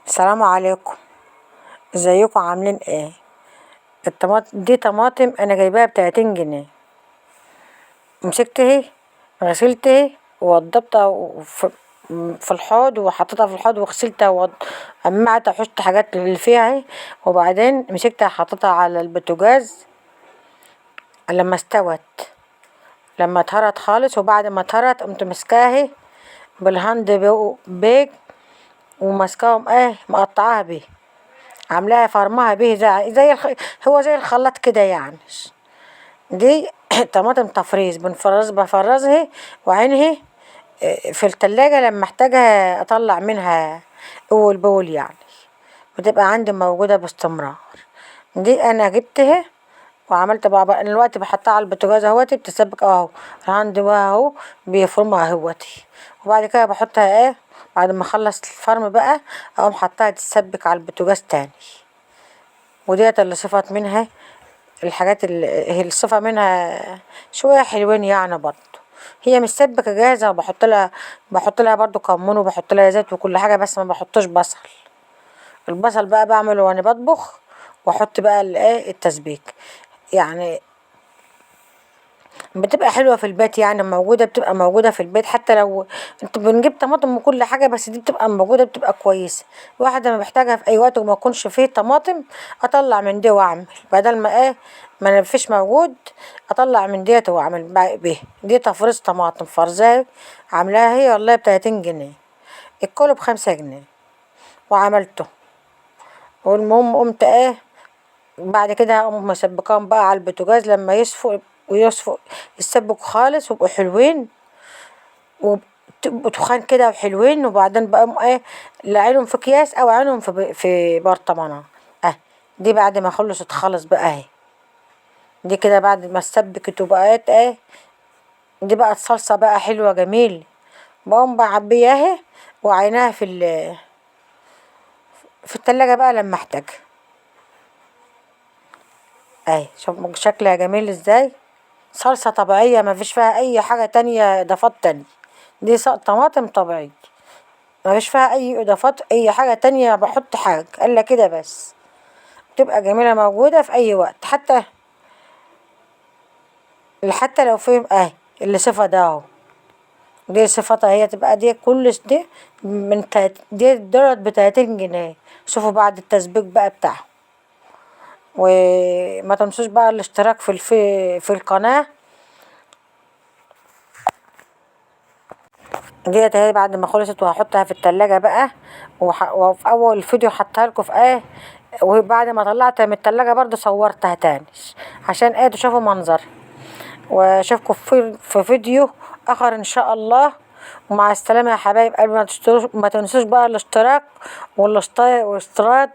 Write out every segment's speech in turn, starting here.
السلام عليكم، ازيكم عاملين ايه؟ الطماطم دي طماطم انا جايباها ب30 جنيه. مسكتها غسلتها ووضبتها في الحوض وحطيتها في الحوض وغسلتها وقمعتها وحشت حاجات اللي فيها، وبعدين مسكتها حطيتها على البوتاجاز لما استوت، لما اتهرت خالص. وبعد ما اتهرت قمت مسكاها بال hand bag وماسكاهم ايه مقطعاها بيه، عاملاها فرمها بيه زي هو زي الخلاط كده يعني. دي طماطم تفريز، بفرزها وعينها في التلاجة لما احتاجها اطلع منها اول باول يعني، بتبقى عندي موجودة باستمرار. دي انا جبتها وعملت بقى دلوقتي بحطها على البوتاجاز اهوتي بتسبك اهو عندي اهو بيفرمها اهوتي. وبعد كده بحطها ايه بعد ما اخلص الفرم بقى اقوم حطها تتسبك على البوتاجاز تاني. وديت اللي صفت منها الحاجات اللي صفة منها شوية حلوين يعني. برضو هي مش سبكة جاهزة، بحط لها برضو كمون وبحط لها زيت وكل حاجة، بس ما بحطش بصل. البصل بقى بعمله وانا بطبخ، واحط بقى الايه التسبيك يعني. بتبقى حلوة في البيت يعني، موجودة، بتبقى موجودة في البيت. حتى لو انتوا بنجيب طماطم وكل حاجة، بس دي بتبقى موجودة، بتبقى كويسة. الواحد لما بيحتاجها في اي وقت وما يكونش فيه طماطم اطلع من دي واعمل، بدل ما ايه ما فيش موجود اطلع من ديت واعمل بيها. دي تفريز طماطم فرزاها عاملاها هي والله ب30 جنيه، الكيلو ب5 جنيه وعملته. والمهم قمت ايه بعد كده اقوم مسبكاهم بقى على البوتاجاز لما يصفوا ويصفوا يتسبكوا خالص ويبقوا حلوين وبتبقوا تخان كده وحلوين. وبعدين بقوم ايه لعينهم في اكياس او عينهم في برطمانات. دي بعد ما خلصت خالص بقى اهي، دي كده بعد ما اتسبكت وبقت ايه دي بقت صلصه بقى حلوه جميل. بقوم بعبيها وعيناها في التلاجة بقى لما احتاجها. اهي شوف شكلها جميل ازاي، صلصة طبيعية ما فيش فيها اي حاجة تانية اضافات تانية. دي طماطم طبيعية ما فيش فيها اي اضافات اي حاجة تانية، بحط حاجة الا كده بس. بتبقى جميلة موجودة في اي وقت، حتى لو في اهي اللي صفة ده اهو، دي صفتها هي تبقى دي كل دي من دي دولت ب30 جنيه. شوفوا بعد التسبيك بقى بتاعهم. وما تنسوش بقى الاشتراك في القناة. ديت اهي بعد ما خلصت وهحطها في التلاجة بقى، وفي اول فيديو حطيتها لكم في ايه، وبعد ما طلعتها من التلاجة برضو صورتها تاني عشان ايه تشوفوا منظر. واشوفكم في فيديو اخر ان شاء الله، ومع السلامة يا حبايب قلبي. ما تنسوش بقى الاشتراك والاشتراك،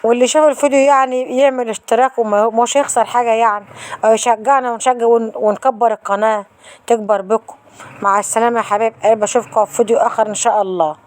واللي شاف الفيديو يعني يعمل اشتراك ومش هيخسر حاجة يعني، او يشجعنا ونشجع ونكبر القناة تكبر بكم. مع السلامة يا حبايب قلبي، اشوفكم في فيديو اخر ان شاء الله.